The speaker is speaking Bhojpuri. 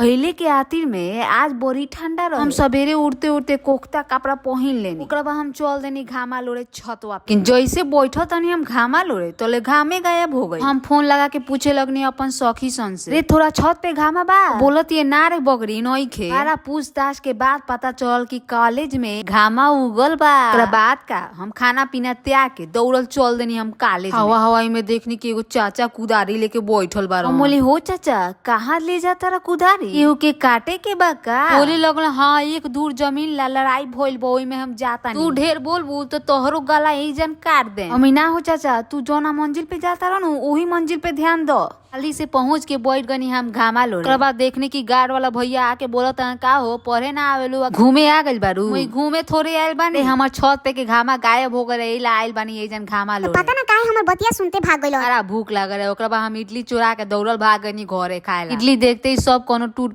पहले के आतिर में आज बड़ी ठंडा रहे। हम सवेरे उठते उठते कोख्ता कपड़ा पहिन लेनी। ओकरा बाद हम चल देनी घामा लोड़े छतवा पे। जैसे बैठो तनी हम घामा लोड़े तोले घामे गायब हो गई। हम फोन लगा के पूछे लगनी अपन सखी सन से, रे थोड़ा छत पे घामा बा? बोलत ये ना रे बगरी नइखे। सारा पूछताछ के बाद पता चलल कि कॉलेज में घामा उगल बा। ओकरा बाद का हम खाना पीना त्याग के दौड़ल चल देनी हम कॉलेज। हवा हवाई में देखनी कि एगो चाचा कुदारी लेके बैठल बा। हम बोली, हो चाचा, कहाँ ले जाता रहा कुदारी? केहू के काटे के बा का? बोले लगल, हाँ, एक दूर जमीन ला लड़ाई भइल बा, ओई में हम जाता। तू ढेर बोलबू तो तोहरो गला यही जन काट दे। हम ना हो चाचा, तू जौना मंजिल पे जाता रह ओही मंजिल पे ध्यान दो। जल्दी से पहुंच के बैठ गनी हम घामा लोड़े। ओकरा बाद देखने की गार्ड वाला भैया आके बोलत हन, का हो, पढ़े ना आवेलू, घूमे आ गइल बारू? मुई घूमे थोड़े आइल बानी, हमर छत पे के घामा गायब हो गए, एला आइल बानी एजन घामा लोड़े। पता ना काहे हमर बतिया सुनते भाग गइल। बड़ा भूख लागल है। ओकरा बाद हम इडली चुरा के दौड़ल भाग गनी घरे खाए ला। इडली देखते ही सब कोनो टूट